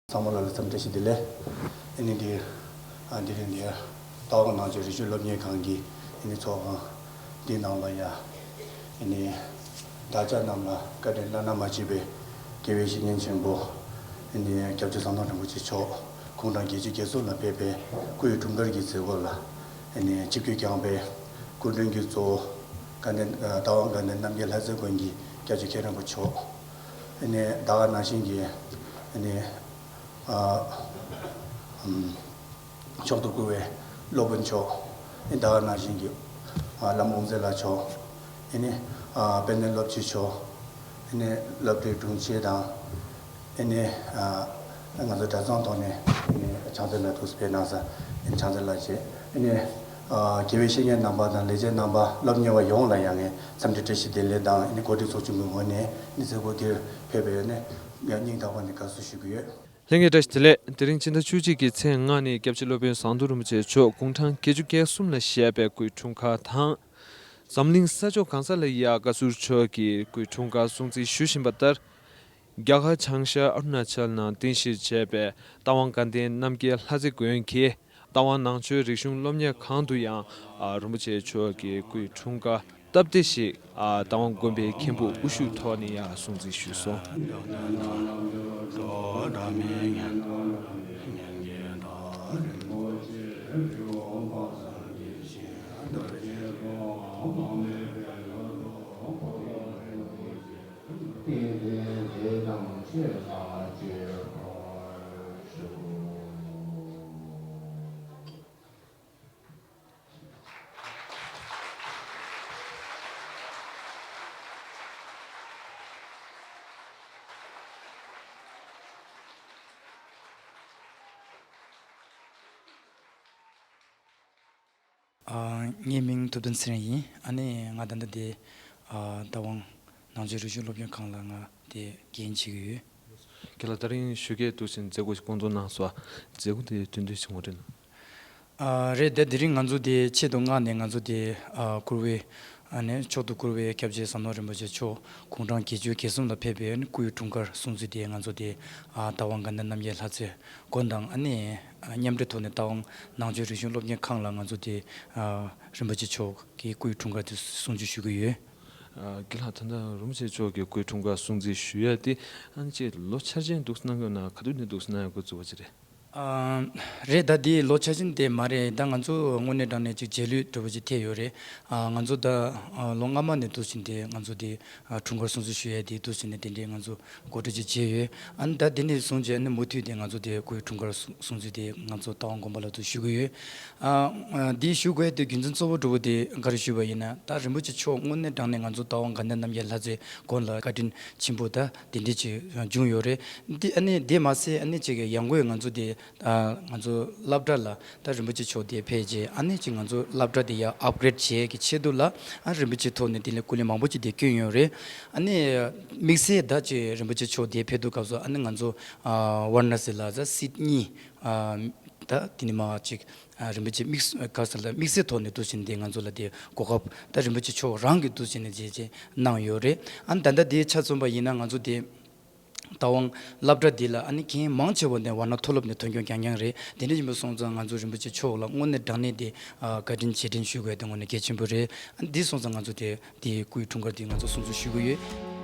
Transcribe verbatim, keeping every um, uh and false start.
ཚང་མ་ལ་ལ་འཚམས་འདྲི་ཞུ། བདེ་ལེགས། ཨ་ནི་འདི་ཨ་འདི་རིང་འདི་རྟ་དབང་ནང་ཆོས་རིག་གཞུང་སློབ་གཉེར་ཁང་གི་ཨ་ནི་ཚོགས་ཁང་འདི་ནང་ལ་ཡ་ཨ་ནི་བདག་ཅག་རྣམས་ལ་བཀའ་དྲིན་བླ་ན་མ་མཆིས་པའི་དགེ་བའི་བཤེས་གཉེན་ཆེན་པོ་ཨ་ནི་སྐྱབས་རྗེ་ཟམ་གདོང་རིན་པོ་ཆེ་མཆོག་དགུང་གྲངས་བརྒྱད་ཅུ་གྱ་གསུམ་ལ་ཕེབས་པའི་སྐུའི་འཁྲུངས་སྐར་གྱི་མཛད་སྒོ་ལ་ཨ་ནི་ཆིབས་བསྒྱུར་བསྐྱངས་པའི་སྐུ་མགྲོན་གྱི་གཙོ་བོ་དགའ་ལྡན་ཨ་རྟ་དབང་དགའ་ལྡན་རྣམ་རྒྱལ་ལྷ་རྩེ་དགོན་གྱི་སྐྱབས་རྗེ་མཁན་རིན་པོ་མཆོག་ཨ་ནི་ད་ག་ནང་བཞིན་གྱི་ཨ་ནི་ཨ་ཨམ་མཆོག་ཏུ་བཀུར་བའི་སློབ་དཔོན་མཆོག་ཨ་ནི་ད་ག་ནང་བཞིན་གྱི་ཨ་བླ་མ་དབུ་མཛད་ལགས་མཆོག་ཨ་ནི་ཨ་དཔལ་ལྡན་སློབ་སྤྱི་མཆོག་ཨ་ནི་སློབ་གྲྭའི་དྲུང་ཆེ་དང་། ཨ་ནི་ཨ་ང་ཚོ་གྲྭ་ཚང་ཐོག་ནས་ཨ་ནི་ཕྱག་འཚལ་ལ་ཐུགས་སྤེལ་གནང་ས་ཨ་ནི་ཕྱག་འཚལ་ལ་བྱེད། ཨ་ནི་ཨ་དགེ་བའི་བཤེས་གཉེན་རྣམ་པ་དང་ལས་བྱེད་རྣམ་པ་སློབ་གཉེར་བ་ཡོངས་ལ་ཡང་ངས་འཚམས་འདྲི་བཀྲ་ཤིས་བདེ་ལེགས་དང་ཨ་ནི་གོ་སྒྲིག་ཚོགས་ཆུང་གི་ངོས་ནས་ཨ་ནི་མཛད་སྒོ་འདིར་ཕེབས་པའི་ཨ་ནི་སྙིང་ཐག་པ་ནས་དགའ་བསུ་ཞུ་གི་ཡོད། ལྷན་རྒྱས་བཀྲ་ཤིས་བདེ་ལེགས། དེ་རིང་ཕྱི་ཟླ་བཅུ་གཅིག་གི་ཚེས་ལྔ་ནི་སྐྱབས་རྗེ་སློབ་དཔོན་ཟམ་གདོང་རིན་པོ་ཆེ་མཆོག་དགུང་གྲངས་བརྒྱད་ཅུ་གྱ་གསུམ་ལ་བཞེས་པའི་སྐུའི་འཁྲུངས་སྐར་དང་། འཛམ་གླིང་ས་ཕྱོགས་གང་ས་ལ་ཡ་བཀའ་ཟུར་མཆོག་གི་སྐུའི་འཁྲུངས་སྐར་སྲུང་བརྩི་ཞུ་བཞིན་པ་ལྟར། རྒྱ་གར་བྱང་ཤར་ཨ་རུ་ན་ཅལ་ནང་རྟེན་གཞིར་བྱས་པའི་རྟ་དབང་དགའ་ལྡན་རྣམ་རྒྱལ་ལྷ་རྩེ་དགོན་གྱི་རྟ་དབང་ནང་ཆོས་རིག་གཞུང་སློབ་གཉེར་ཁང་དུ་ཡང་ཨ་རིན་པོ་ཆེ་མཆོག་གི་སྐུའི་འཁྲུངས་སྐར་སྟབས་བདེ་ཞིག་ཨ་རྟ་དབང་དགོན་པའི་མཁན་པོ་དབུ་བཞུགས་ཐོག་ནས་ཡང་སྲུང་བརྩི་ཞུས་སོང་། ཏན་ཏན་དེ་དང་ཆོས་ལ་སྤྱོད་པར་ཞུ། ཨ། ངའི་མིང་ཐུབ་བསྟན་ཚེ་རིང་ཡིན། ཨ་ནི་ང་ད་ལྟ་འདི་ཨ་རྟ་དབང་ནང་ཆོས་རིག་གཞུང་སློབ་གཉེར་ཁང་ལ་ང་དེ་འགན་བྱེད་ཀྱི་ཡོད། ཁྱེད་ལ་ད་རིང་ཞོགས་ཀས་འདུག་ཟིན་མཛད་སྒོ་ཞིག་སྐོང་ཚོགས་གནང་སོང་། མཛད་སྒོ་དེ་དོན་དུ་ཞིག་ངོ་སྤྲོད་གནང་། ཨ། རེད། ད་དེ་རིང་ང་ཚོ་དེ་ཆེད་དུ་མངགས་ནས་ང་ཚོ་དེ་ཨ་བཀུར་འོས། ཨ་ནི་མཆོག་ཏུ་བཀུར་བའི་སྐྱབས་རྗེ་ཟམ་གདོང་རིན་པོ་ཆེ་མཆོག་དགུང་གྲངས་བརྒྱད་ཅུ་གྱ་གསུམ་ལ་ཕེབས་པའི་སྐུའི་འཁྲུངས་སྐར་སྲུང་བརྩི་དེ་ང་ཚོ་དེ་ཨ་རྟ་དབང་དགའ་ལྡན་རྣམ་རྒྱལ་ལྷ་རྩེ་དགོན་དང་ཨ་ནི་མཉམ་འབྲེལ་ཐོག་ནས་རྟ་དབང་ནང་ཆོས་རིག་གཞུང་སློབ་གཉེར་ཁང་ལ་ང་ཚོ་དེ་ཨ་རིན་པོ་ཆེ་མཆོག་གི་སྐུའི་འཁྲུངས་སྐར་དེ་སྲུང་བརྩི་ཞུ་གི་ཡོད། ཨ། དགེ་ལགས། ད་ལྟ་རིན་པོ་ཆེ་མཆོག་གི་སྐུའི་འཁྲུངས་སྐར་སྲུང་བརྩི་ཞུ་ཡ་དེ་ཨ་ནི་ཅིག་ལོ་འཆར་ཅན་འདུག་གནང་གི་ཡོད་ན། ག་དུས་ནས་འདུག་གནང་ཡ་འགོ་བཙུགས་པ་ཅིག་རེད། ཨ། རེད། ད་དེ་ལོ་འཆར་ཅན་དེ་མ་རེད། ད་ང་ཚོ་དངོས་གནས་དྲང་གནས་ཅིག་རྗེས་ལུས་འདྲ་པོ་ཅིག་ཐེབས་ཡོད་རེད། ཨ། ང་ཚོ་ད་ཨ་ལོ་སྔ་མ་ནས་འདུག་བཞིན་དེ་ང་ཚོ་དེ་ཨ་འཁྲུངས་སྐར་སྲུང་བརྩི་ཞུ་ཡ་དེ་འདུག་བཞིན་ནས་དེ་འདྲའི་ང་ཚོ་གོ་སྒྲིག་ཅིག་བྱས་ཡོད། ཨ་ནི་ད་དེ་ནས་བཟུང་བྱས་ཨ་ནི་མུ་མཐུད་དེ་ང་ཚོ་དེ་སྐུའི་འཁྲུངས་སྐར་སྲུང་སྲུང་བརྩི་དེ་ང་ཚོ་རྟ་དབང་དགོན་པ་ལ་དུ་ཞུ་གི་ཡོད། ཨ། ཨ། འདི་ཞུ་དགོས་དེ་རྒྱུ་མཚན་གཙོ་བོ་འདྲ་པོ་དེ་ག་རེ་ཞུས་པ་ཡིན་ན། ད་རིན་པོ་ཆེ་མཆོག་དངོས་གནས་དྲང་གནས་ང་ཚོ་རྟ་དབང་དགའ་ལྡན་རྣམ་རྒྱལ་ལྷ་རྩེ་དགོན་ལ་བཀའ་དྲིན་ཆེན་པོ་ད་དེ་འདྲ་ཅིག་བྱུང་ཡོད་རེད། འདི་ཨ་ནི་དེ་མ་ཟད་ཨ་ནི་ཅིག་ཡང་སྒོས་ང་ཚོ་དེ་ཨ་ང་ཚོ་སློབ་གྲྭ་ལ་ད་རིན་པོ་ཆེ་མཆོག་དེ་ཕེབས་རྗེས་ཨ་ནི་ཅིག་ང་ཚོ་སློབ་གྲྭ་དེ་ཡང་ཨབ་གྷི་རེད་བྱེད་ཀྱི་ཆེད་དུ་ལ་ཨ་རིན་པོ་ཆེ་ཐོག་ནས་དེ་ལ་སྐུ་ལས་མང་པོ་ཅིག་དེ་བསྐྱོན་ཡོད་རེད། ཨ་ནི་དམིགས་བསལ་ད་ཅིག་རིན་པོ་ཆེ་མཆོག་དེ་ཕེབས་དུས་སྐབས་སུ་ཨ་ནི་ང་ཚོ་ཨ་ཝ་ར་ཎ་སི་ལ་ད་སིཊ་གཉིས་ཨ་ད་དེ་ནས་མར་ཅིག་ཨ་རིན་པོ་ཆེ་དམིགས་ག་ས་ལ་དམིགས་བསལ་ཐོག་ནས་འདུག་བཞིན་དེ་ང་ཚོ་ལ་དེ་གོ་སྐབས་ད་རིན་པོ་ཆེ་མཆོག་རང་གིས་འདུག་བཞིན་ནས་བྱས་རྗེས་གནང་ཡོད་རེད། ཨ་ནི་ད་ལྟ་དེ་ཆ་མཚོན་པ་ཡིན་ན་ང་ཚོ་དེ་རྟ་དབང་སློབ་གྲྭ་འདི་ལ་ཨ་ནི་མཁན་མང་ཆེ་བ་ནས་ཝ་ན་མཐོ་སློབ་ནས་ཐོན་སྐྱོང་རྐྱང་རྐྱང་རེད། དེ་འདྲ་ཡིན་པ་སོང་ཙང་ང་ཚོ་རིན་པོ་ཆེ་མཆོག་ལ་དངོས་གནས་དྲང་གནས་དེ་ཨ་བཀའ་དྲིན་རྗེས་དྲན་ཞུ་དགོས་དེ་དངོས་གནས་གལ་ཆེན་པོ་རེད། ཨ་ནི་འདི་སོང་ཙང་ང་ཚོ་དེ་དེ་སྐུའི་འཁྲུངས་སྐར་དེ་ང་ཚོ་སྲུང་བརྩི་ཞུ་གི་ཡོད།